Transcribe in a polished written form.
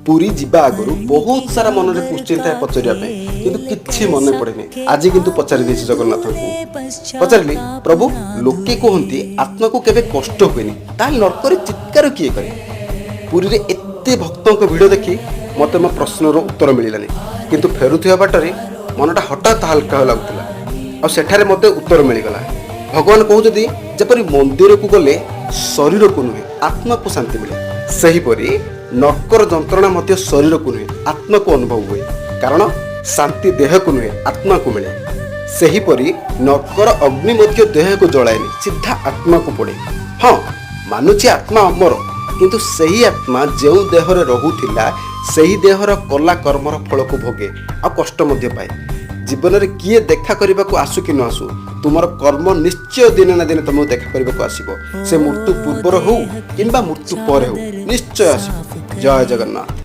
ପୁରୀ ଯିବା ଆଗରୁ ବହୁତ ସାରା ମନରେ କ୍ୱେଶ୍ଚିନ୍ ଥାଏ ପଚାରିବା ପାଇଁ, କିନ୍ତୁ କିଛି ମନେ ପଡ଼େନି। ଆଜି କିନ୍ତୁ ପଚାରି ଦେଇଛି ଜଗନ୍ନାଥଙ୍କୁ। ପଚାରିଲି, ପ୍ରଭୁ, ଲୋକେ କୁହନ୍ତି ଆତ୍ମାକୁ କେବେ କଷ୍ଟ ହୁଏନି, ତାହେଲେ ନର୍କରେ ଚିତ୍କାର କିଏ କରେ? ପୁରୀରେ ଏତେ ଭକ୍ତଙ୍କ ଭିଡ଼ ଦେଖି ମୋତେ ମୋ ପ୍ରଶ୍ନର ଉତ୍ତର ମିଳିଲାନି, କିନ୍ତୁ ଫେରୁଥିବା ବାଟରେ ମନଟା ହଠାତ୍ ହାଲକା ଲାଗୁଥିଲା ଆଉ ସେଠାରେ ମୋତେ ଉତ୍ତର ମିଳିଗଲା। ଭଗବାନ କହୁଛନ୍ତି, ଯେପରି ମନ୍ଦିରକୁ ଗଲେ ଶରୀରକୁ ନୁହେଁ, ଆତ୍ମାକୁ ଶାନ୍ତି ମିଳେ, ସେହିପରି ନର୍କର ଯନ୍ତ୍ରଣା ମଧ୍ୟ ଶରୀରକୁ ନୁହେଁ, ଆତ୍ମାକୁ ଅନୁଭବ ହୁଏ। କାରଣ ଶାନ୍ତି ଦେହକୁ ନୁହେଁ, ଆତ୍ମାକୁ ମିଳେ। ସେହିପରି ନର୍କର ଅଗ୍ନି ମଧ୍ୟ ଦେହକୁ ଜଳାଏନି, ସିଧା ଆତ୍ମାକୁ ପଡ଼େ। ହଁ, ମାନୁଛି ଆତ୍ମା ଅମର, କିନ୍ତୁ ସେହି ଆତ୍ମା ଯେଉଁ ଦେହରେ ରହୁଥିଲା, ସେହି ଦେହର କଲା କର୍ମର ଫଳକୁ ଭୋଗେ ଆଉ କଷ୍ଟ ମଧ୍ୟ ପାଏ। ଜୀବନରେ କିଏ ଦେଖା କରିବାକୁ ଆସୁ କି ନ ଆସୁ, ତୁମର କର୍ମ ନିଶ୍ଚୟ ଦିନେ ନା ଦିନେ ତୁମକୁ ଦେଖା କରିବାକୁ ଆସିବ। ସେ ମୃତ୍ୟୁ ପୂର୍ବରୁ ହଉ କିମ୍ବା ମୃତ୍ୟୁ ପରେ ହଉ, ନିଶ୍ଚୟ ଆସିବ। ଜୟ ଜଗନ୍ନାଥ।